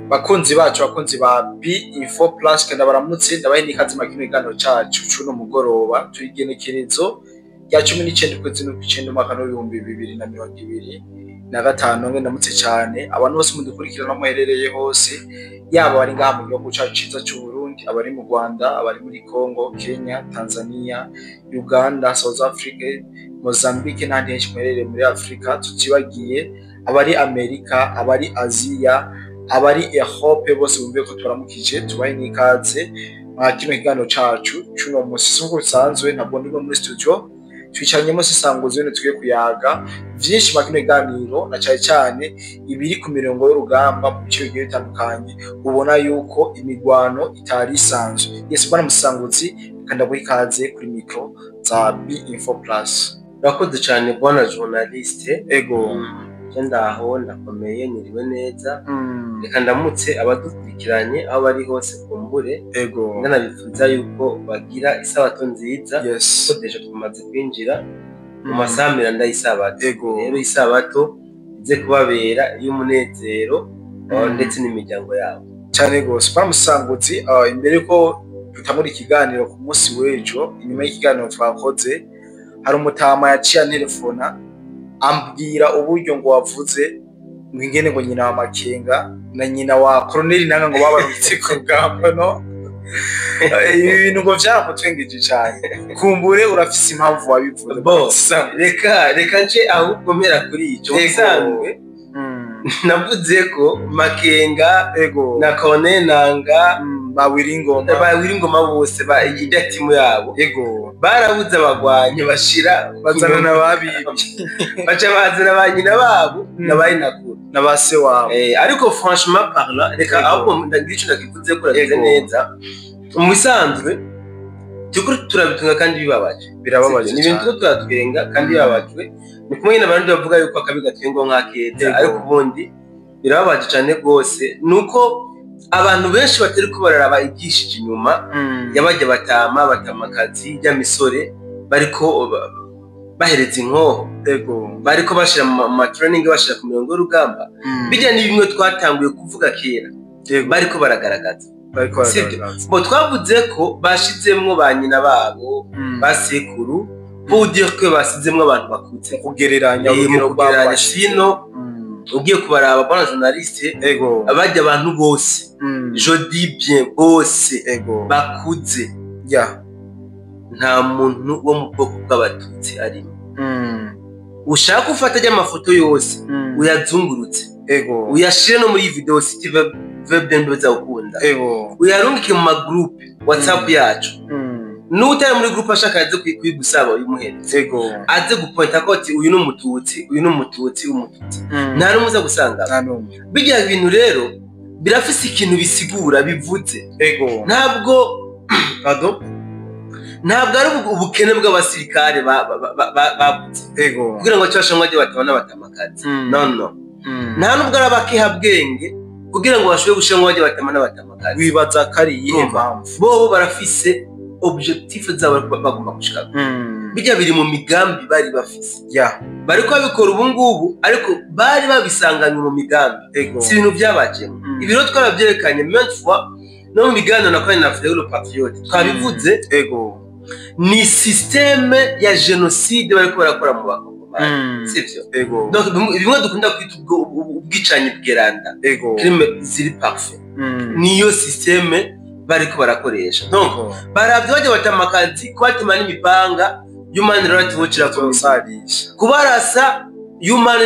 Bakunzi bacu, bakunzi ba B Info Plus, kenda baramutse, ndabahe n'ikaze mu kino kiganiro cacu cuno mugoroba. Turi igenekerezo rya 19 ukwezi n'ukwicenda, umwaka w'2025. Nge ndamutse cane abantu bose mudukurikirana muherereye hose, yaba abari ngaha mu gihugu cacu ciza c'Uburundi, abari mu Rwanda, abari muri Congo, Kenya, Tanzania, Uganda, South Africa, Mozambique n'ahandi henshi muherereye muri Afrika, tutibagiye abari Amerika, abari Aziya, abari Europe, bose bumve ko tubaramukije, tubahe n'ikaze mwa kino kiganiro cacu cuno musi. Nk'uko bisanzwe, ntabwo ndimo muri studio, twicaranyemo sisanguzo nyene, tugiye kuyaga vyinshi mwa kino kiganiro, na cane cane ibiri ku mirongo y'urugamba mu bice bigiye bitandukanye, ubona yuko imigwano itari isanzwe. Yes, bwana Musanguzi, reka ndaguha ikaze kuri micro za B Info Plus. Urakoze cyane, bwana journaliste. Ego. Je ndaho, ndakomeye, niriwe neza. Reka ndamutse abadukurikiranye aho bari hose, kumbure ndanabifuza yuko bagira isabato nziza, kuko déjà tumaze kwinjira mu masaha miranda y'isabato. Rero isabato ize kubabera iy'umunezero ndetse n'imiryango yabo. Cyane gose, bwana Musanguzi. Imbere yuko dutangura ikiganiro, ku munsi w'ejo inyuma y'ikiganiro twakoze, hari umutama yaciye antelefona ambwira uburyo ngo wavuze ngo ingene ngo nyina wa Makenga na nyina wa Colonel Nanga ngo babarutse ku rugamba. No ibi bintu ngo vyaramutwengeje cane. Kumbure urafise impamvu wabivuze. Bo, reka nce ahubwo mpera kuri ico. Musanzwe navuze ko Makenga na Corneille Nanga bawira ingoma, bawira ingoma bose ba ijya timu yabo barabuze abagwanyi bashira bazana n'ababibye, baca bazana ba nyina babo na ba nyinakuru na ba se wabo. Ariko franchement parlant, reka ahubwo ndagira ico ndakivuze ko uragize neza. Mu bisanzwe turiko turabitunga kandi bibabaje. Birababaje. Ni ibintu cyane. Turiko turatwenga kandi bibabajwe. Ni kumwe nyine abandi bavuga yuko akabi gatwengwa nk'akeza, ariko ubundi birababaje cyane rwose. Nuko abantu benshi batari ko bararaba ibyishije inyuma yabajya batama batamakazi y'amisore bariko bahereza inkoho, bariko bashira mu ma training, bashira ku mirongo y'urugamba. Bijya ni bimwe twatanguye kuvuga kera, bariko baragaragaza. Bariko Sibyo. baragaragaza. Bo twavuze ko bashizemwo ba nyina babo, basekuru, pour dire que basizemwo abantu bakuze. Mu kugereranya mu urugero kugereranya. rw'abashize. Sino ugiye kubaraba, bwana journaliste, abajya abantu bose, je dis bien bose, bakuze, nta muntu wo mu bwoko bw'abatutsi arimo. Ushaka ufata amafoto yose uyazungurutse, uyashire no muri iyi video, si tu veux bien bizawukunda, uyarungike mu ma groupe WhatsApp yacu. N'utari muri groupe ashaka aze kuyigusaba, uyimuhereze, aze gupointa ko ati uyu ni umututsi, uyu ni umututsi, umututsi. Nta n'umwe uza gusanga. Nta n'umwe. Bijya bintu rero birafise ikintu bisigura, bivuze. Ntabwo, pardon, ntabwo ari ubukene bw'abasirikare babuze kugira ngo cyashamwe bajye batabona batamakazi. No, no. Nta nubwo ari abakihabwenge kugira ngo bashobore gushiramo bajye batama n'abatamakazi. Wibaza ko ari iyihe Urumva? mpamvu? Bobo barafise objectif zabo bagomba gushikako. Bijya biri mu migambi bari bafise. Bariko babikora ubu ngubu, ariko bari babisanganywe mu migambi. Si ibintu byabajemo. Ibi rero twarabyerekanye maintes fois no mu biganiro nakoranye na Frédéric le Patriote, twabivuze. Ni système ya génocide bariko barakora mu bakongomani, sivyo? Ego. Donc bimwe dukunda kwita ubwicanyi bweranda, crime ziri parfait, niyo système bariko barakoresha. Donc baravye bajya batamakazi kubatema n'imipanga, Human Rights Watch irakomeza Tusarisha. Kubarasa, Human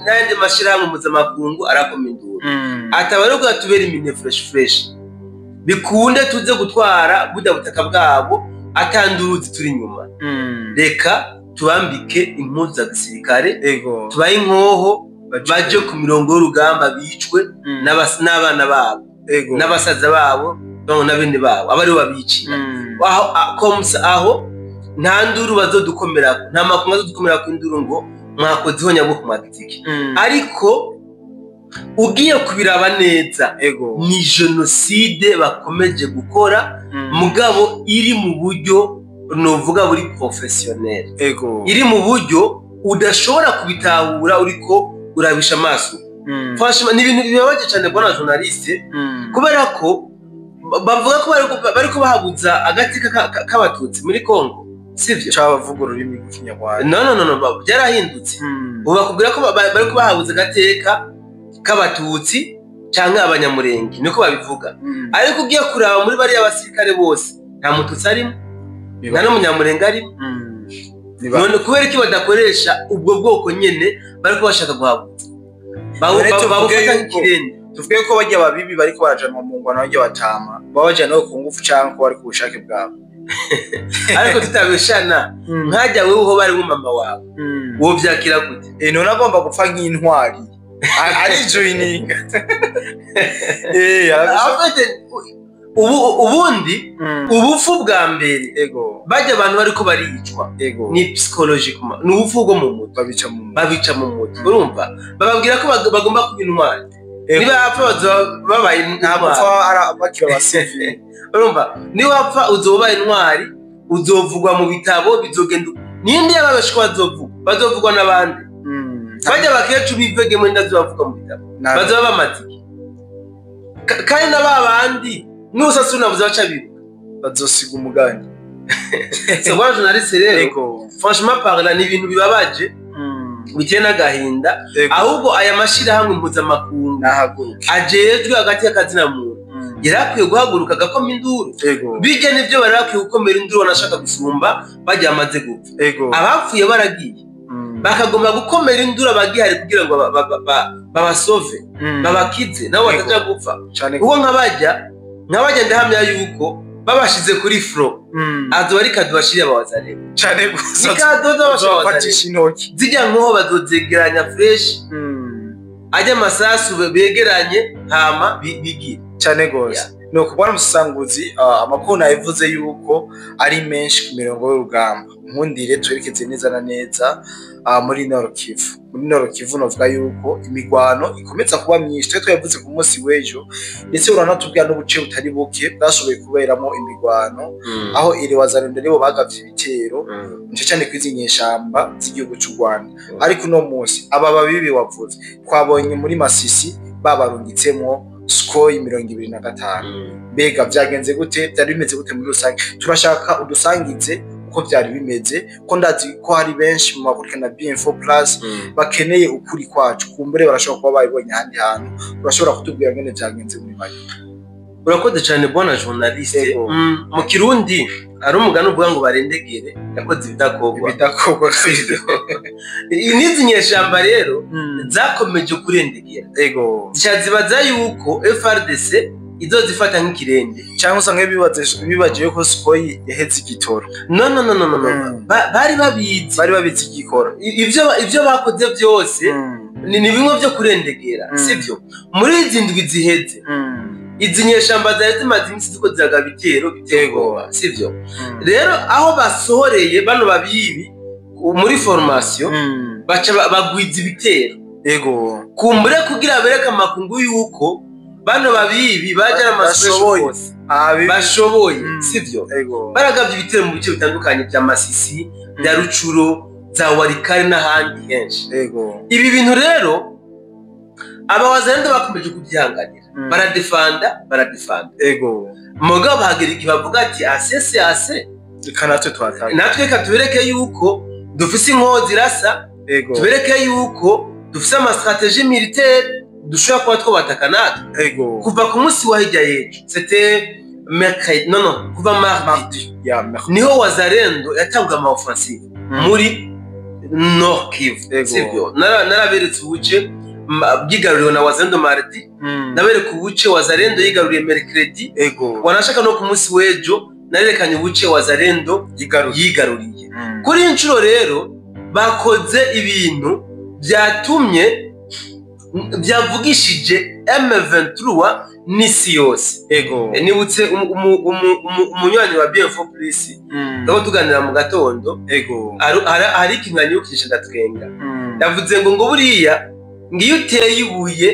n'ayandi mashirahamwe mpuzamakungu arakoma induru, ataba ariko tubera imine fresh fresh, bikunde tuze gutwara burya butaka bwabo atanduruzi turi inyuma. Reka tubambike impuzu za gisirikare, tubahe inkoho, baje ku mirongo y'urugamba, bicwe n'abana babo, n'abasaza babo, donc na bene babo, aba aribo babicira. Aho comme ça, aho nta nduru bazodukomerako, nta makungu azodukomerako induru ngo mwakoze ihonyabwoko, mwagize. Ariko ugiye kubiraba neza, ni jenoside bakomeje gukora, mugabo iri mu buryo novuga buri professionnel, iri mu buryo udashobora kubitahura uriko urabisha amaso. Franchement, ni ibintu bibabaje cyane, bwana journaliste, kubera ko bavuga ko bariko bahaguza agateka k'abatutsi muri Congo, sivyo? C'abavuga ururimi rw'Ikinyarwanda. No, no, no, no, byarahindutse. Ubu bakubwira ko bariko bahabuza agateka k'abatutsi canke abanyamurenge, niko babivuga. Ariko ugiye kuraba muri bariya basirikare bose, nta mututsi arimo, nta n'umunyamurenge arimo. None kubera iki badakoresha ubwo bwoko nyene bariko bashaka guhabuza? None tuvuge Babufata nk'ikirende. Tuvuge ko barya babibi bariko barajanwa mu ngwano, barya batama baba bajana ku ngufu canke ko bari ku bushake bwabo? Ariko tutabeshana, nkajya wewe uho bari mama wawe, wovyakira gute? Eh, none agomba gupfa nk'intwari, ari joininga eh. En fait, ubu ubundi ubupfu bwa mbere, bajya abantu bariko baricwa, ni psychologiquement, ni ubupfu bwo mu mutwe. Babica mu mutwe. Babica mu mutwe, urumva bababwira ko bagomba kuba intwari. Niba bapfa bazoba babaye Nta intwari. gupfa bakiri abasivili. Urumva, niwapfa uzoba ubaye intwari, uzovugwa mu bitabo, bizogenda. Ninde yababeshe ko bazovugwa? Bazovugwa n'abandi bajya abakecuru bivegemo inda bavuga mu bitabo. Bazoba bamaze iki? Kandi na ba bandi n'usasi unavuze baca biruka. Bazosiga umugani. C'est vrai, journaliste, rero, franchement parlant, ni ibintu bibabaje, biteye n'agahinda. Ahubwo aya mashirahamwe mpuzamakungu Nahaguruke. ajejwe hagati y'akazina muntu yari akwiye guhaguruka agakoma induru. Bijya nivyo bari bakwiye gukomera induru, banashaka gusumba bajya bamaze gupfa. Abapfuye baragiye, bakagomba gukomera induru abagihari kugira ngo babasove, babakize nabo bataja gupfa. Cane. Kuko nk'abajya ndahamya yuko babashize kuri front, azoba ari cadeau bashiriye abawazareba. Cane gusa. Ni cadeau z'abashiriye. Bafatisha intoki. Zijya nkoho bazozegeranya fresh, ajya amasasu begeranye, hama bigire. Cane gose. Ni ukubona umusanguzi amakuru nabivuze yuko ari menshi ku mirongo y'urugamba. Nkundire twerekeze neza na neza muri Nord Kivu. Muri Nord Kivu novuga yuko imigwano ikomeza kuba myinshi. Twe twabivuze ku munsi w'ejo, ndetse uranatubwira n'ubuce butari buke bwashoboye kuberamo imigwano, aho iri Wazalendo nibo bagavye ibitero nico cyane kwizi nyeshamba z'igihugu c'u Rwanda. Ariko uno munsi aba babibi wavuze twabonye muri Masisi babarungitsemwo Sukhoi 25. Mbega vyagenze gute? Vyari bimeze gute muri rusange? Turashaka udusangize uko vyari bimeze, ko ndazi ko hari benshi mu bakurikirana BM4 Plus bakeneye ukuri kwacu. Kumbure barashobora kuba babibonye ahandi hantu. Urashobora kutubwira ngene vyagenze muri make? Urakoze cyane, bwana journaliste. Yego. Mu Kirundi hari umugani uvuga ngo barendegere yakoze ibidakorwa. Ibidakorwa. N'izi nyeshamba rero zakomeje kurendegera, zica zibaza yuko FARDC izozifata nk'ikirenge. Cyangwa usanga bibagiwe ko Sukhoi yaheze igitoro. No, no, no, no, no, no. Bari babizi. Bari babizi igikora. Ivyo bakoze byose ni bimwe byo kurendegera. Sivyo? Muri izi ndwi ziheze, izi nyeshamba zari zimaze iminsi ziko ziragaba ibitero biteye ubwoba, sivyo? Rero aho basohoreye bano babibi muri formation, baca bagwiza ibitero, kumbure kugira bereke amakungu yuko bano babibi baje ari Bashoboye. ama bashoboye, sivyo? Ego. Baragabye ibitero mu bice bitandukanye bya Masisi, bya Rucuro, za Warikare n'ahandi henshi. Ibi bintu rero abawazalendo bakomeje kubyihanganira, baradefanda, baradefanda. Mugabo bahagera igihe bavuga ati asese ase. Reka natwe twatanga. Natwe reka tubereke yuko dufise inkozi irasa, tubereke yuko dufise ama stratégie militaire, dushobora kuba twobataka natwe. Kuva ku munsi wa hirya y'ejo, c'était mercredi, non, non, kuva mardi, Mardi ya mercredi. Niho Wazalendo yatanguye ama offensive muri Nord Kivu. Sivyo? Naraberetse ubuce bwigaruriwe na Wazalendo mardi, nabereka ubuce Wazalendo yigaruriye mercredi. Wanashaka no ku munsi w'ejo narerekanye ubuce Wazalendo Yigaruriye. yigaruriye. Kuri iyi nshuro rero bakoze ibintu byatumye byavugishije M23 n'isi yose. Nibutse umunywanyi wa BM4 Plus, ndabo tuganira mu gatondo, hari ikintu yanyibukije ndatwenga. Yavuze ngo buriya ngiyo uteye ibuye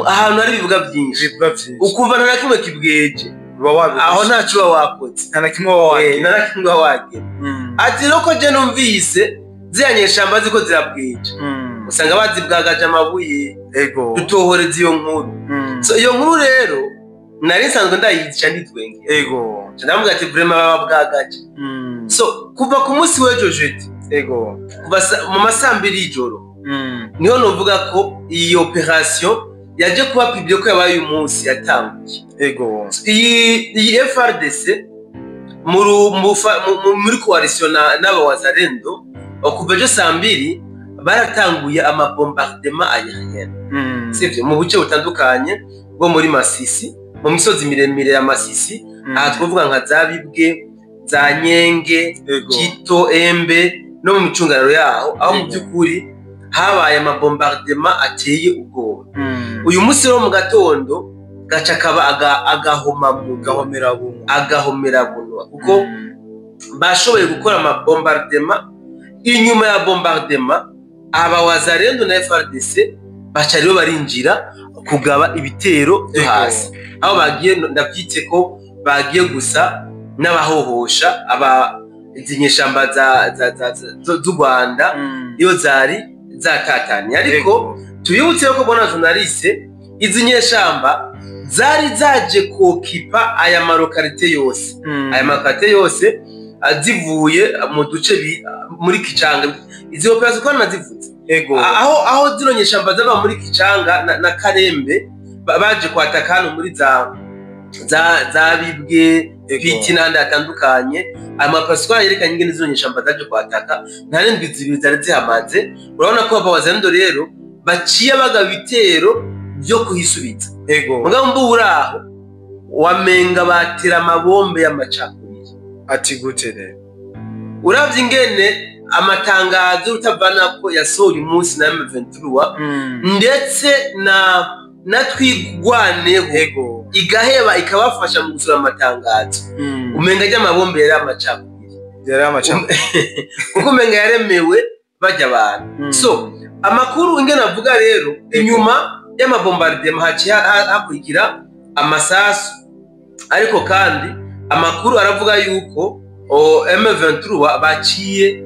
ahantu hari ibibuga byinshi, Ibibuga byinshi, ukumva nta na kimwe kibweje, uba wabibuze. Aho ntaco uba wakoze. Nta na kimwe uba wagira. Nta na kimwe uba wagira. Ati rero ko je numvise ziriya nyeshamba ziko zirabwije. Usanga bazibwagaje amabuye. Dutohoreza iyo nkuru. So iyo nkuru rero nari nsanzwe ndayica nditwengera. Ndamubwira ati vraiment bababwagaje. So kuva ku munsi w'ejo jeudi, kuva mu masaa 2 y'ijoro, niho novuga ko iyi opération yaje kuba publié ko yabaye uyu munsi yatanguye. Iyi FARDC muri coalition n'abawazalendo, kuva ejo saa 2 baratanguye amabombardement aérien, sivyo, mu buce butandukanye bwo muri Masisi, mu misozi miremire ya Masisi. Aha twavuga nka za Bibwe, za Nyenge, Kito, Embe no mu micungararo yaho, aho mu by'ukuri habaye amabombardement ateye ubwoba. Uyu munsi rero mu gatondo gaca kaba agahomamunwa. Gahomera bunwa. Agahomerabunwa, kuko bashoboye gukora amabombardement. Inyuma ya bombardement, aba wazalendo na FARDC baca rero barinjira kugaba ibitero byo hasi, aho bagiye, ndabyite ko bagiye gusa n'abahohosha aba izi nyeshamba z'u Rwanda iyo zari zatatanye. Ariko tubibutse ko, bona journaliste, izi nyeshamba zari zaje kokipa aya malocalités yose, aya malocalités yose zivuye mu duce muri Kicanga. Izi opération ko nazivuze, aho zino nyeshamba zava muri Kicanga na Karembe, baje kwataka hano muri za Bibwe, Piti n'ahandi hatandukanye. Aya mapasitwari yerekanye ingene zino nyeshamba zaje kwataka, nta n'indwi 2 zari zihamaze. Urabona ko abawazalendo rero baciye bagaba ibitero byo kuhisubiza. Mugabo mbu uraho wamenga batera amabombe y'amacakubiri. Ati gute rero? Uravye ingene amatangazo utavanako yasohoye umunsi na M23, ndetse na Twigwaneho, igaheba ikabafasha mu gusura amatangazo, umenga ry'amabombe yari amacakubiri. Yari amacakubiri. Kuko umenga yaremewe bajya abantu. So amakuru ingene avuga rero, inyuma y'amabombardement haciye hakurikira amasasu. Ariko kandi amakuru aravuga yuko M23 baciye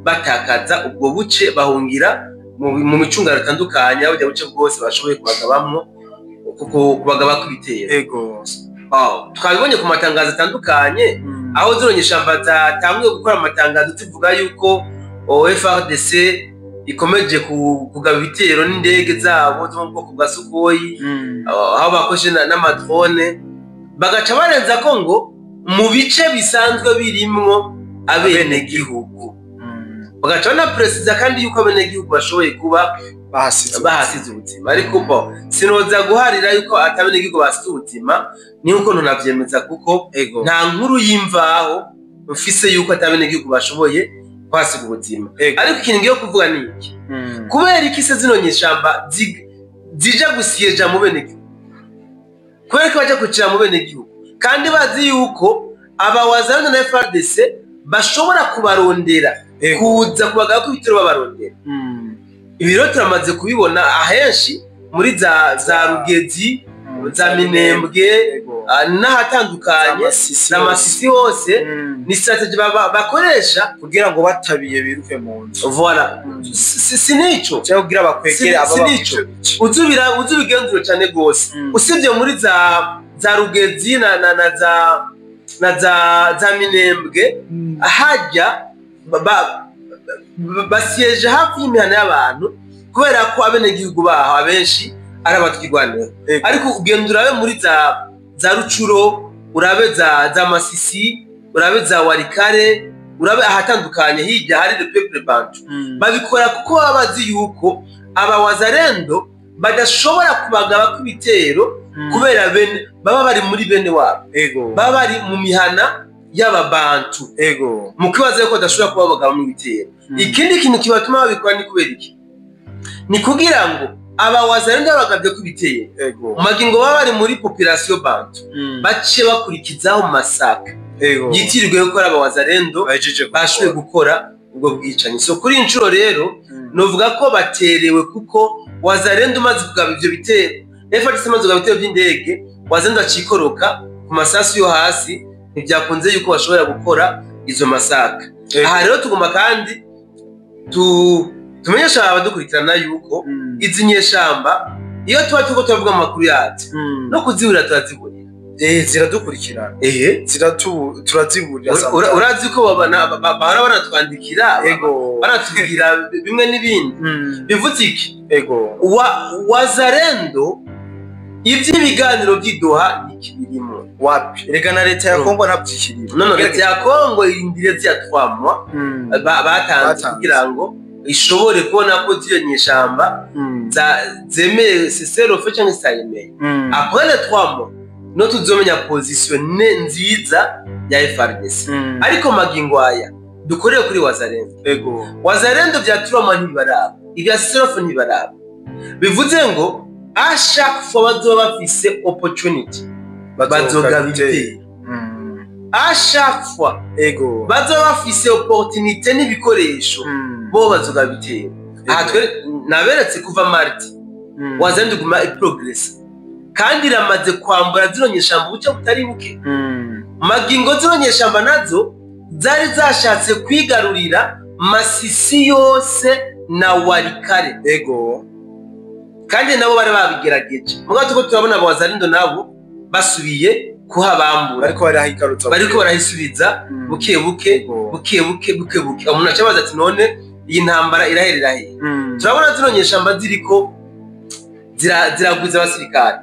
batakaza ubwo buce, bahungira mu micungararo itandukanye, aho buce bwose bashoboye kubagabamwo, kubagabako ibitero. Twabibonye ku matangazo atandukanye, aho zino nyeshamba zatanguye gukora amatangazo zivuga yuko FARDC ikomeje kugaba ibitero n'indege zabo zo mu bwoko bwa Sukhoi, aho bakoresheje n'amadrone, bagaca barenza ko ngo mu bice bisanzwe birimwo abenegihugu, bagaca banaperesiza kandi yuko abenegihugu bashoboye kuba bahasize bahasize ubuzima. Ariko bo sinoza guharira yuko atabenegihugu basize ubuzima, ni uko ntunavyemeza, kuko nta nkuru y'imvaho mfise yuko atabenegihugu bashoboye kuhasiga ubuzima. Ariko ikintu ngiye kuvuga ni iki: kubera iki se zino nyeshamba zija gusiyeja mu benegihugu? Kubera ko baja kwicira mu benegihugu kandi bazi yuko abawazalendo na FARDC bashobora kubarondera, kuza kubagaba ko ibitero babarondera. Ibi rero turamaze kubibona ahenshi muri za Rugezi, za Minembwe, n'ahatandukanye, Masisi na Masisi hose. Ni strategy bakoresha kugira ngo batabiye biruke mu nzu. Voilà. Si nico. Cyangwa kugira bakwegere ababa si muri nico. ico bice. Uzubigenzura cyane gose. Usibye muri za Rugezi na za Minembwe, hajya basiyeje hafi y'imihana y'abantu, kubera ko abenegihugu baho abenshi ari abatwigwanira. Ariko ugenda urabe muri za Rucuro, urabe za Masisi, urabe za Walikale, urabe ahatandukanye hirya hari le peuple bantu. Babikora kuko baba bazi yuko aba wazalendo badashobora kubagaba kw'ibitero, kubera bene baba bari muri bene wabo, baba bari mu mihana y'ababantu, mu kwibaza yuko badashobora kuba bagaba mu bitero. Ikindi kintu kibatuma babikora ni kubera iki? Ni kugira ngo aba wazalendo babagabye kw'ibitero, mu magingo baba bari muri population bantu, bace bakurikizaho massacre, yitirirwe yuko ari aba wazalendo bahejeje bashoboye gukora ubwo bwicanyi. So kuri iyi nshuro rero novuga ko baterewe, kuko wazalendo umaze kugaba ivyo bitero, FARDC imaze kugaba ibitero by'indege, wazalendo acikoroka ku masasu yo hasi, ntibyakunze yuko bashobora gukora izo massacre. Aha rero tugomba kandi tu Tumenyesha abadukurikirana yuko izi nyeshamba iyo tuba turiko turavuga amakuru yazo no kuzibura turazibonera. Ziradukurikirana. Ehe. Turaziburira. Urazi ko bahora banatwandikira, banatubwira bimwe n'ibindi. Bivuze iki? Wazalendo ivy'ibiganiro vy'i Doha ntikibirimo. Wapi, rega na leta ya Kongo ntabyikirira. None leta ya Kongo irindiriye ziya 3 mois batanze Batanze. kugira ngo ishobore kubona ko z'iyo nyeshamba zemeye cessez-le-feu canke zitayemeye. Après les 3 mois no tuzomenya position ne nziza ya FARDC. Ariko magingo aya dukorere kuri Wazalendo. Wazalendo vya 3 mois ntibibaraba, ibya cessez-le-feu ntibibaraba. Bivuze ngo à chaque fois bazoba bafise opportunity bazogaba ibitero. À chaque fois bazoba bafise opportunité n'ibikoresho, bo bazogaba ibitero. Aha twe naberetse kuva mardi Wazalendo iguma iprogressa kandi iramaze kwambura zino nyeshamba ubuce butari buke. Magingo zino nyeshamba nazo zari zashatse kwigarurira Masisi yose na Walikale. Kandi nabo bari babigerageje, mugabo turiko turabona abawazalendo nabo basubiye kuhabambura. Bariko barahigarutsa. Bariko barahisubiza buke buke. Buke buke buke buke. Umuntu acabaza ati: "None iyi ntambara iraherera hehe?" Turabona zino nyeshamba ziriko ziragwiza abasirikare,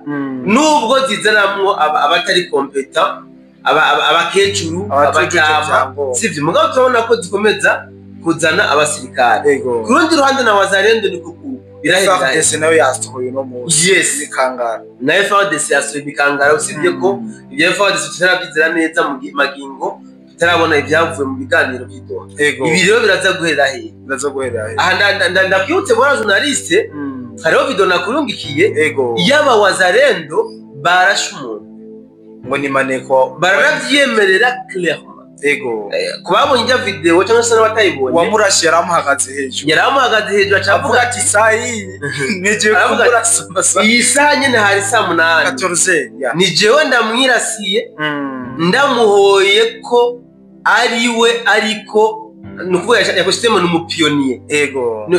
nubwo zizanamwo abatari compétents, abakecuru, abatujuje abatama, ivyangombwa. Sivyo? Mugabo turabona ko zikomeza kuzana abasirikare. Ku rundi ruhande na Wazalendo ni kuku biraherera hehe? FARDC nayo yasohoye uno munsi Yes. imikangara. Na FARDC yasohoye imikangara, usibye ko ibya FARDC tutarabyizera neza mu magingo tutarabona ibyavuye mu biganiro by'i Doha. Ibi rero biraza guhera hehe? Biraza guhera he? Aha ndakwibutse bwana journaliste, hariho video nakurungikiye y'aba Wazalendo barashe umuntu. Ngo ni maneko. Baranavyemerera clairement. Ku babonye ijya video cyangwa se n'abatayibonye, Uwamurashe yaramuhagaze hejuru. Yari amuhagaze hejuru, aca avuga avuga ati: "Saa iyi nigiye Aravuga ati, kumurasa amasaha iyi saha nyene hari saa 8, 14 ya." Ni jewe ndamwirasiye, ndamuhoye ko ari we, ariko ni ukuvuga yakoze ni umupionnier,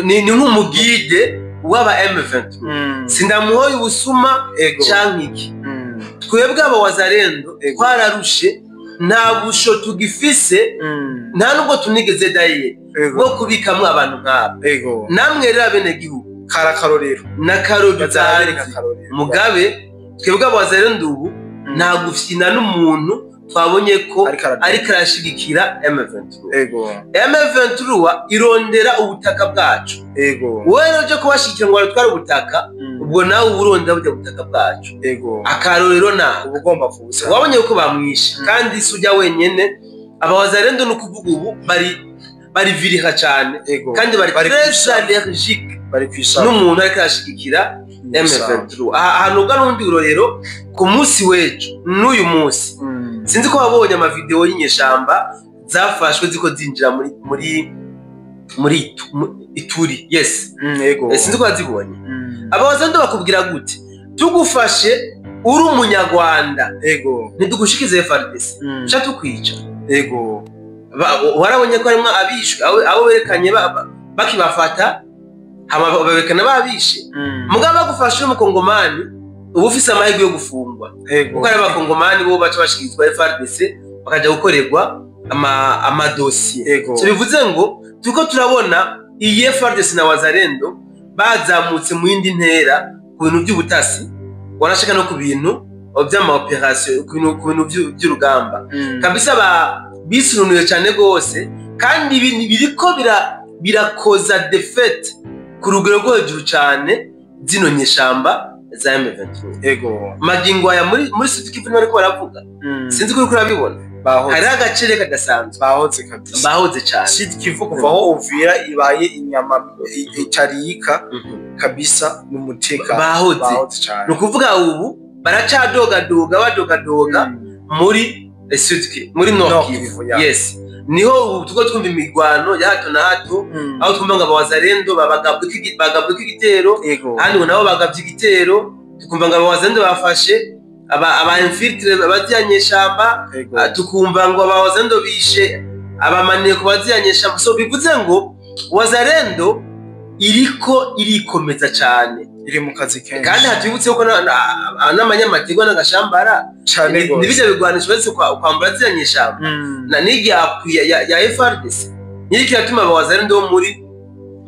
ni nk'umuguide w'aba M23, sindamuhoye ubusuma canke iki. Twebwe aba Wazalendo twararushe, nta busho tugifise, nta nubwo tunigeze daye bwo kubikamwo abantu nk'aba. Namwe rero abenegihugu, karakarorero, n'akarorero bazabereka utazi akarorero. Mugabe twebwe aba Wazalendo ubu nta gufyina n'umuntu twabonye ko ariko ariko arashigikira M23. M23 irondera ubutaka bwacu. Wowe rero uje kubashigikira ngo baratware ubutaka, ubwo nawe uba urondera burya butaka bwacu. Akarorero nawe uba ugomba kubusa. Wabonye ko bamwishe. Kandi si ujya wenyene, abawazalendo ni ukuvuga ubu bari viriha cyane kandi bari Bari très kwishaka. allergique bari kwishaka n'umuntu ariko arashigikira M23. Aha ahantu ubwo n'urundi rurorero ku munsi w'ejo n'uyu munsi, sinzi ko wabonye amavideo y'inyeshamba zafashwe ziko zinjira muri Ituri, yes. Sinzi ko wazibonye. Abawazalendo bakubwira gute? Tugufashe uri umunyarwanda, ntidugushikize FARDC, uca tukwica. Warabonye ko harimwo abishwe, abo berekanye bakibafata hama baberekana babishe. Mugabo bagufashe uri umukongomani uba ufise amahirwe yo gufungwa, kuko ari abakongomani bo baca bashikirizwa FARDC bakaja gukorerwa amadosiye. So bivuze ngo turiko turabona iyi FARDC na Wazalendo bazamutse mu yindi ntera ku bintu by'ubutasi, wanashaka no ku bintu vy'ama opération, ku bintu vy'urugamba. Kabisa ba bisununuye cyane rwose, kandi ibi biriko birakoza défaite ku rugero rwo hejuru cyane zino nyeshamba za M23. Magingo aya muri Sud Kivu niho bariko baravuga. Sinzi ko uriko urabibona. Bahoze. Hariho agacere kadasanzwe. Bahoze kabisa. Bahoze cyane. Sud Kivu kuva aho Uvira ibaye inyama itarika kabisa n'umutekano. Bahoze. Bahoze cyane. Ni ukuvuga ubu baracadogadoga, badogadoga muri Sud Kivu, muri Nord Nord Kivu. Kivu, yeah. Yes, niho ubu turiko twumva imirwano ya hato na hato, aho twumva ngo abawazalendo bagabwe igitero, ahandi ngo nabo bagabye igitero, tukumva ngo abawazalendo bafashe aba infiltrés baziyanyeshamba, tukumva ngo abawazalendo bishe abamaneko baziyanyeshamba. So bivuze ngo Wazalendo Iriko irikomeza cyane, iri mu kazi kenshi. Kandi hatwibutse ko n'amanyamategwa n'agashambara cane gose. Nibyo bigwanisho bese kwambura ziriya nyeshamba na n'irya ya FARDC niriko iratuma abawazalendo bo muri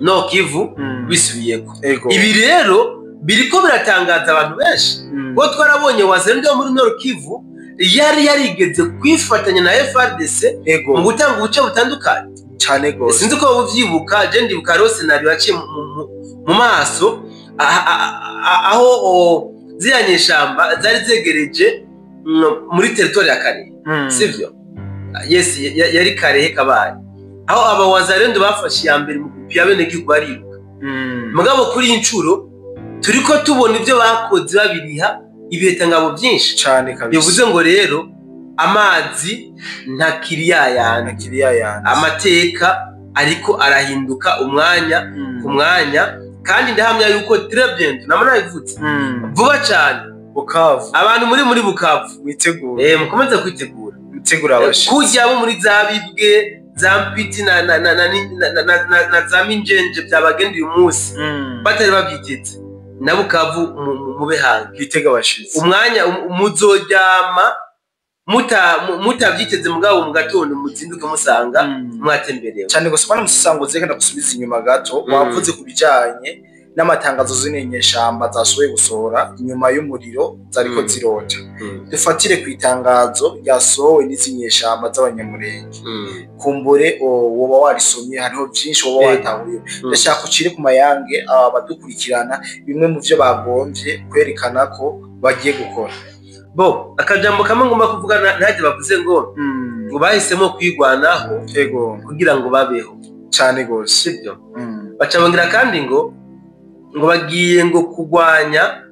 Nord Kivu bisubiyeko. Ibi rero biriko biratangaza abantu benshi, kuko twarabonye wazalendo bo muri Nord Kivu yari yarigeze kwifatanya na FARDC mu gutanga ubuce butandukanye. Cane gose. Sinzi ko uvyibuka, je ndibuka rero scenario yaciye mu maso aho ziriya nyeshamba zari zegereje muri territoire ya Karehe, sivyo? Yes, yari Karehe kabaye aho aba wazalendo bafashe iya mbere mu kupiya abenegihugu bariruka. Mugabo kuri iyi ncuro turiko tubona ivyo bakoze babiriha ibihetangabo byinshi. Cane kabisa. Bivuze ngo rero amazi ntakiri yayandi. Ntakiri yayandi. Amateka ariko arahinduka umwanya ku mwanya, kandi ndahamya yuko très bientôt, nama nabivutse, vuba cyane. Bukavu. Abantu muri Bukavu witegura. Mukomeze kwitegura. Witegura abashitsi. Kurya abo muri za Bibwe, za Mpiti na za Minjenje byabagenda uyu munsi batari babyiteze, na Bukavu mube hange. Bitega abashitsi. Umwanya muzoryama mutabyiteze, mugabo mu gatondo muzinduke musanga mwatemberewe. Cyane gusa bana musanguze, reka ndagusubiza inyuma gato. Wavuze ku bijanye n'amatangazo zino nyeshamba zashoboye gusohora inyuma y'umuriro zariko zirota. Dufatire ku itangazo ryasohowe n'izi nyeshamba z'Abanyamurenge. Kumbure woba warisomye, hariho byinshi woba watahuye. Ndashaka ucire ku mayange abadukurikirana bimwe mu vyo bagombye kwerekana ko bagiye gukora. Bo akajambo kamwe ngomba kuvuga, ntihagire bavuze ngo bahisemo kwigwanaho kugira ngo babeho. Cane gose. Sibyo? Baca bongera kandi ngo bagiye ngo kugwanya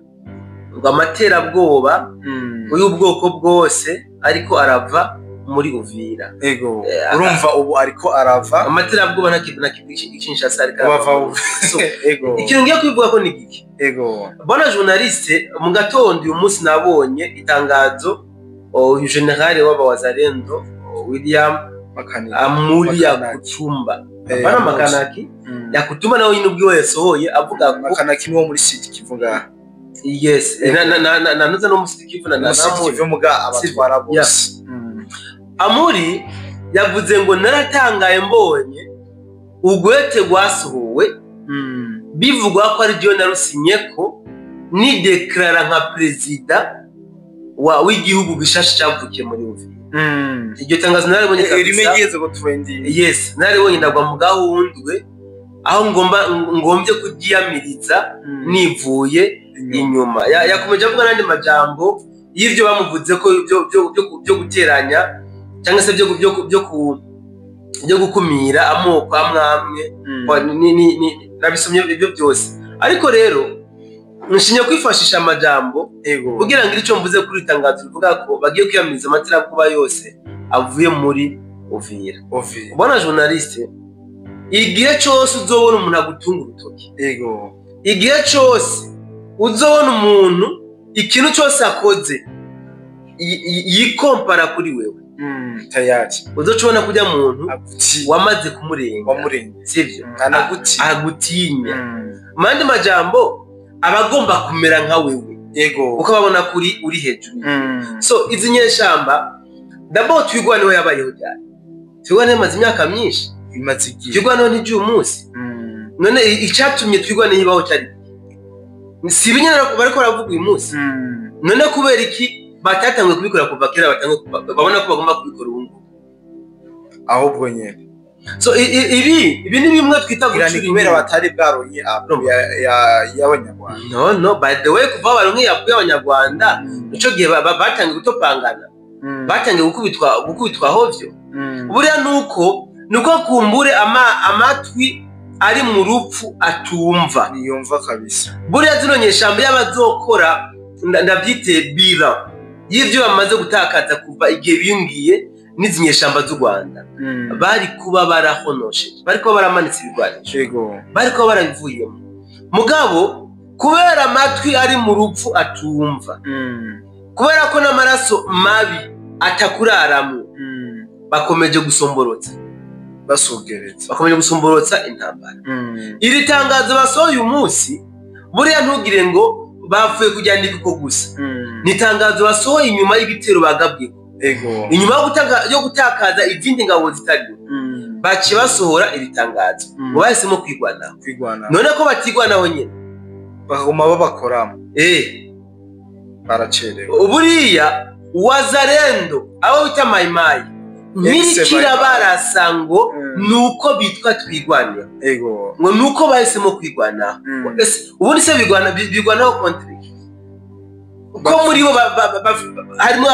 ngo amaterabwoba y'ubwoko bwose ariko arava muri Uvira. Urumva ubu ariko arava. Amaterabwoba nta Kinshasa ariko bava arava. So, ikintu ngiye kwivuga ko ni giki? Bwana journaliste, mu gatondo uyu munsi nabonye itangazo uyu général w'abawazalendo William Makanaki. Amuri Makanaki. Yakutumba, apana Amuri. Makanaki Yakutumba nawe nyine ubwiwe yasohoye avuga ko Makanaki ni wo muri Sud Kivu ngaha. Yes, na nuza no muri Kivu na Muri Sud Amuri. Kivu muga abatwara bose. Amuri yavuze ngo naratangaye mbonye ugwete rwasohowe bivugwa ko ari ryo narusinye ko nideklarara nka perezida wa w'igihugu gishasha cyavukiye muri Uvira. Iryo tangazo nararibonye kabisa. Rimenyereze ko trending. Yes, nararibonye ndagwa mu gahundwe aho ngomba ngombye kuryiyamiriza nivuye inyuma. Yakomeje avuga n'andi majambo y'ibyo bamuvuze ko byo guteranya cyangwa se byo gukumira amoko amwe amwe. Nabisomye ibyo byose, ariko rero nshinye kwifashisha amajambo kugira ngo icyo mvuze kuri iri tangazo rivuga ko bagiye kwiyamiriza amaterabwoba yose avuye muri Uvira. Uvira. Bwana journaliste, igihe cyose uzobona umuntu agutunga urutoki, igihe cyose uzobona umuntu ikintu cyose akoze yikompara kuri wewe, Tayari. uzoca ubona kujya muntu Aguti. wamaze kumurenga. Wamurenga. Sivyo? Anagutinya. Agutinya. Mu yandi majambo, aba agomba kumera nka wewe kuko babona kuri uri hejuru. So izi nyeshamba, d'abord Twigwaneho yabayeho ryari? Twigwaneho imaze imyaka myinshi. Imaze igihe. Twigwaneho ntiby'uyu munsi. None icyatumye Twigwaneho ibaho cyari iki? Si ibinyana bariko baravuga uyu munsi? None kubera iki batatanguye kubikora kuva kera, babona ko bagomba kubikora ubu ngubu? Ahubwo nyene. So ibi ni bimwe twita Ngira ni gucura kubera inyuma. batari bwaronye apu y'Abanyarwanda. No, no, by the way, kuva baronke yapu y'Abanyarwanda, nico gihe batangiye gutopangana, batangiye gukubitwa hovyo. Buriya nuko kumbure amatwi ari mu rupfu atumva. Niyumva kabisa. Buriya zino nyeshamba y'abazokora ndabyite bilan y'ivyo bamaze gutakaza kuva igihe biyungiye n'izi nyeshamba z'u Rwanda, bari kuba barahonosheje, bari kuba baramanitse ibigwanisho, bari kuba barabivuyemo. Mugabo kubera amatwi ari mu rupfu atumva, kubera ko n'amaraso mabi atakuraramwo, bakomeje gusomborotsa. Basugereza. Bakomeje gusumburutsa intambara. Iri tangazo basohoye uyu munsi, buriya ntugire ngo bapfuye kuryandika uko gusa. Ni itangazo basohoye inyuma y'ibitero bagabwe, inyuma yo gutakaza izindi ngabo zitari, baciye basohora iri tangazo ngo bahisemo kwigwanaho. Kwigwana. None ko batigwanaho nyine, bakaguma babakoramo, baracerewe. Buriya Wazalendo, abo bita Mayimayi, ntirikira barasa ngo nuko bitwa Twigwaneho, ngo nuko bahisemo kwigwanaho. Ese ubundi se bigwanaho contre ko muri bo harimo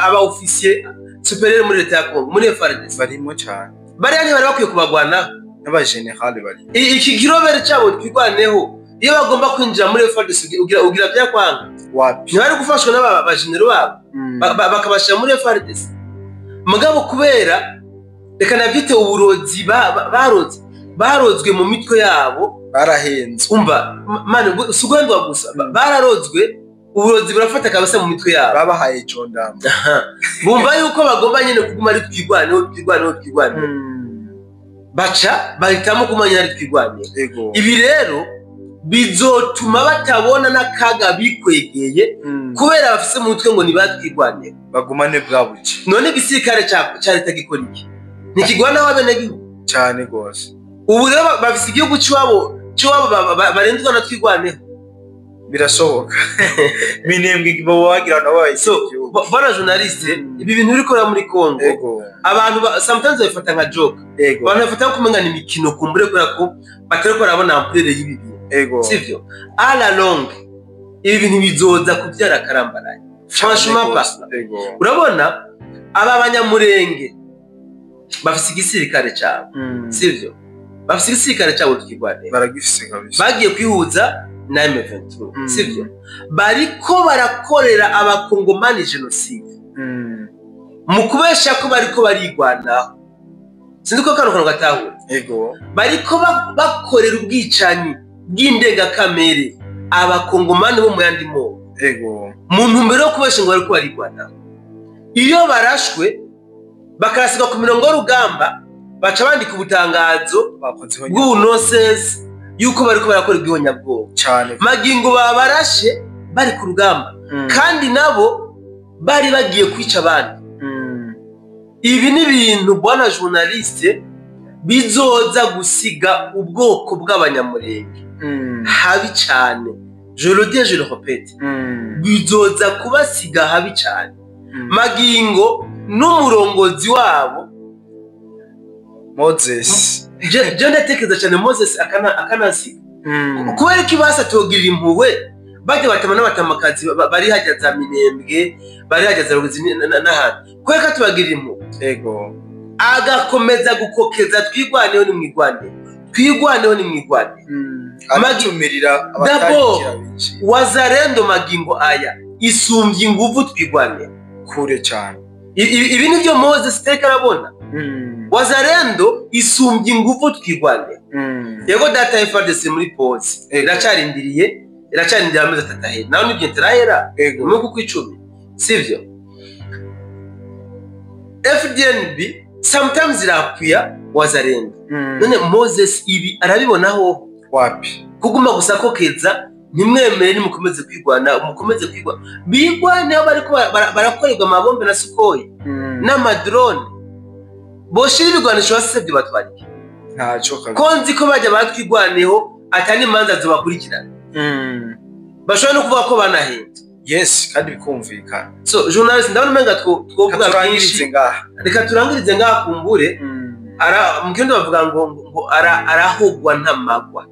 aba officier supérieur muri leta ya Congo, muri FARDC? Barimo cyane. Bariya ntibari bakwiye kubagwanaho? N'abajenerali bari. Iki kirobere cyabo Twigwaneho, iyo bagomba kwinjira muri FARDC, ugira byakwanga? Wapi. Ntibari gufashwa n'aba bajenero babo, bakabashyira muri FARDC? Mugabo kubera, reka nabyite uburozi barozwe mu mitwe yabo. Barahenzwe. Umva mani, si uguhendwa gusa, bararozwe, uburozi burafata kabisa mu mitwe yabo. Babahaye jondama. Aha. Bumva yuko bagomba nyine kuguma ari Twigwaneho, Twigwaneho, Twigwaneho. Baca bahitamo kuguma nyine ari Twigwaneho. Ibi rero bizotuma batabona n'akaga bikwegeye, kubera bafise mu mutwe ngo ntibatwigwaneho. Bagumane bwa buke. None igisirikare ca leta gikora iki? Ntikigwanaho abenegihugu? Cyane rwose. Ubu rero bafise igihugu c'iwabo barindwa na Twigwaneho. Birashoboka, Minembwe bo wagira nabo So, bwana journaliste, ibi bintu biri kubera muri Congo, abantu sometimes babifata nka joke, abantu bafata ko kumenga ni imikino kumbure, kubera ko batariko barabona ampleur y'ibi bintu. Sivyo? À la longue ibi bintu bizoza kubyara akarambaraye, franchement pas. Urabona aba Banyamurenge bafise igisirikare cyabo, sivyo? Bafise igisirikare cyabo Twigwaneho. Baragifise kabisa. Bagiye kwihuza na M23, sivyo? Bariko barakorera Abakongomani jenoside mu kubesha ko bariko barigwanaho. Sinzi ko kano kantu gatahura. Bariko bakorera ubwicanyi bw'indengakamere Abakongomani bo mu yandi moko, mu ntumbero yo kubesha ngo bariko barigwanaho. Iyo barashwe bakarasigwa ku mirongo y'urugamba, baca bandika ubutangazo bakozeho nyine bw'ubunosense yuko bariko barakora igihonyabwoko. Magingo babarashe bari ku rugamba, kandi nabo bari bagiye kwica abandi. Ibi ni ibintu, bwana journaliste, bizoza gusiga ubwoko bw'Abanyamurenge habi cyane. Je le dis, je le répète, bizoza kubasiga habi cyane. Magingo n'umurongozi wabo Moses. Je ndatekereza cyane Moses akanasiga, kubera ko ibasa togirira impuhwe bajya batama n'abatamakazi bari hajya za Minembwe, bari hajya za Rugozi n'ahandi, kubera ko tubagirira impuhwe, agakomeza gukokeza Twigwaneho, nimwigwaneho, Twigwaneho, nimwigwaneho. Abatumirira D'abord, abatagira binjiye. Wazalendo magingo aya isumbye inguvu Twigwaneho. Kure cyane. Ibi nibyo Moses iteka arabona. Wazalendo isumbye inguvu Twigwaneho. Yego data, FARDC muri pause, iracarindiriye amezi 3 ahera, nawe nibyo ntirahera, mu kuko 10, sivyo? FDNB sometimes irakwiya Wazalendo. None Moses ibi arabibonaho? Wapi. Kuguma gusa kokeza ntimwemere, nimukomeze kwigwana, mukomeze kwigwana, bigwaneho, bariko barakorerwa amabombe na Sukhoi n'amadrone. Boshira ibigwanisho hasi sivyo batwarike? Ntacyo kabisa. Ko nzi ko bajya batwigwaneho atari imanza zibakurikirana, bashobora no kuvuga ko banahenze. Yes, kandi bikumvikana. So journalist, ndabona umenga twovuga turangirize byinshi. Ngaha. Reka turangirize ngaha. Kumbure ara mu Kirundi bavuga ngo arahogwa ntamagwa.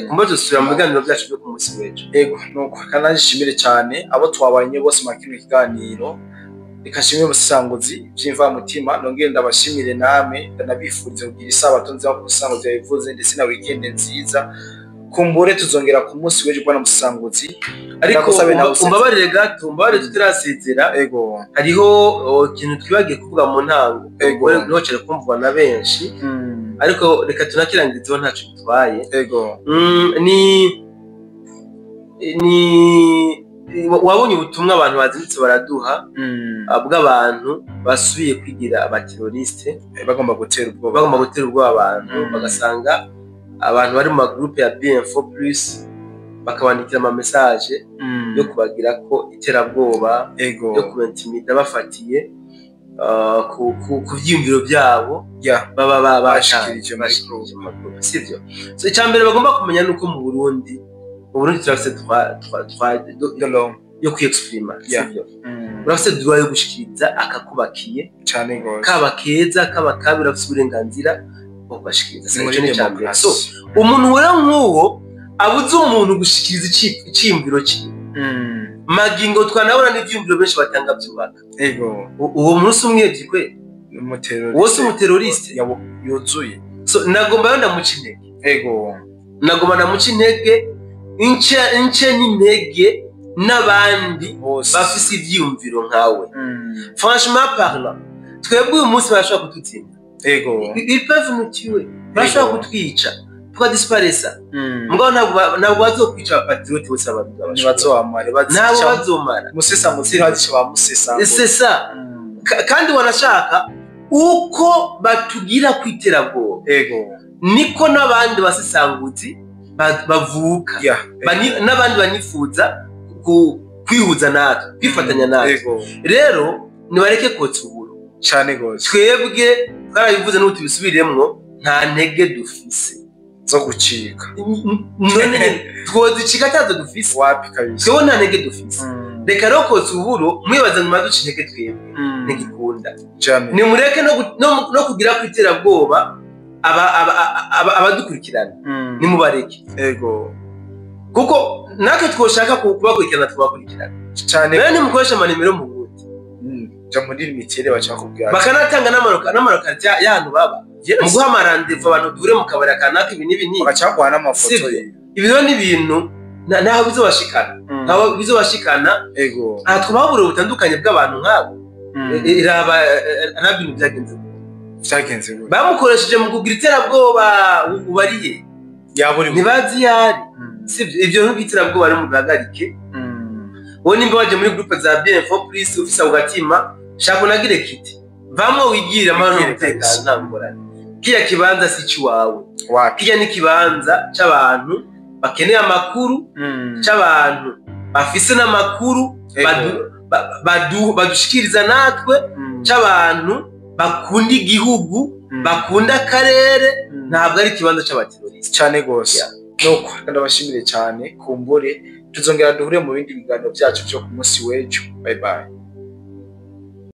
Kumbe dusubira mu biganiro byacu byo ku munsi w'ejo. Ego, nuko kandi nshimire cyane abo twabanye bose mu kino kiganiro. Reka nshimire umusanguzi by'imvamutima, nongere ndabashimire namwe, ndanabifuriza kugira isabato nziza nk'uko umusanguzi yabivuze, ndetse na weekend nziza. Kumbure tuzongera ku munsi w'ejo, bwana musanguzi. Ariko Ndagusabe nawe usetse. umbabarire gato, umbabarire tutarasezera. Hariho ikintu twibagiye kuvuga mu ntango. Niho cyane kumvwa na benshi, ariko reka tunakirangirizeho, ntacyo bitwaye. Ni Wabonye ubutumwa abantu bazindutse baraduha, bw'abantu basubiye kwigira abateroriste. Bagomba gutera ubwoba. Bagomba gutera ubwoba abantu, bagasanga abantu bari mu magroupe ya BM4 plus, bakabandikira ama message yo kubagira ko iterabwoba, yo kubentimida bafatiye ku vyiyumviro byabo baba Bashikirije muri bashikirije mu magroupe, sivyo? So icya mbere bagomba kumenya nuko mu Burundi turafise droit de l'homme yo kwiexprima, sivyo? Urafise droit yo gushikiriza akakubakiye, Cane gose. kaba keza, kaba kabi, urafise uburenganzira bwo kubashikiriza. Ni muri Ico ni ica mbere. demokarasi. So umuntu wera nk'uwo abuze umuntu gushikiriza iciyumviro ciwe, magingo twanabona n'ivyiyumviro benshi batanga byubaka. Uwo munsi umwevyi kwe? Umuteroriste. Uwo si umuteroriste? Yuzuye. So nagomba yo ndamuca intege. Nagomba ndamuca intege, ince n'intege n'abandi Bose bafise ivyiyumviro nkawe. Franchement parlant, twebwe uyu munsi barashobora kudutsinda. Ils peuvent nous tuer, barashobora kutwica tukadisparesa, mugabo ntabwo bazokwica abapatriote bose. Ntibazobamare. Ntabwo bazomara. Musesa muzi ba musesa. C'est ça. Kandi wanashaka uko batugira kwiterabwoba, niko n'abandi basesanguzi bavuka, n'abandi banifuza kwihuza natwe, kwifatanya natwe. Rero nibareke kotsa uburo. Cane gose. Twebwe twarabivuze, n'ubu tubisubiremwo, nta ntege dufise zo gucika. None twozicika atazo dufise? Wapi kabisa. Twebwe nta ntege dufise. Reka rero kotsa uburo mwibaza ngo muraduca intege, twebwe ntigikunda. Jamais. Nimureke no kugira ku iterabwoba abadukurikirana, nimubareke, kuko natwe twoshaka kubakurikirana tubakurikirana. Cane. Rero nimukoresha amanimero mu Burundi, Ja muri mutuelle baca bakubwira. Bakanatanga n'amarokarite y'ahantu baba, mu guha amarendez-vous abantu, duhure mu kabari kanaka, ibi n'ibi n'ibi. Bagaca baguha n'amafoto. Sivyo? Ye. Ibi rero ni ibintu ntaho bizobashikana, ntaho bizobashikana. Aha twubaha uburiro butandukanye bw'abantu nk'abo. Iraba nta bintu byagenze. Vyagenze gute? Bamukoresheje mu kugira iterabwoba, ubariye. Yaburi. Ntibazi iyo ari. Sivyo? Ivyo nk'iterabwoba rero mubihagarike. Wowe nimba waje muri groupe za BM4 plus ufise ako gatima, shaka unagire kiti vamwo, wigirire amahoro Wigire n'umutekano. kabisa. Nta ngorane, kiriya kibanza si icy'iwawe. Wapi. Kiriya ni ikibanza c'abantu bakeneye amakuru, c'abantu bafise n'amakuru badushikiriza natwe, c'abantu bakunda igihugu, bakunda akarere. Ntabwo ari ikibanza c'abateroriste. Cane gose. Yeah. Nuko ndabashimire cyane, kumbure tuzongera duhure mu bindi biganiro byacu byo ku munsi w'ejo. Bye bye.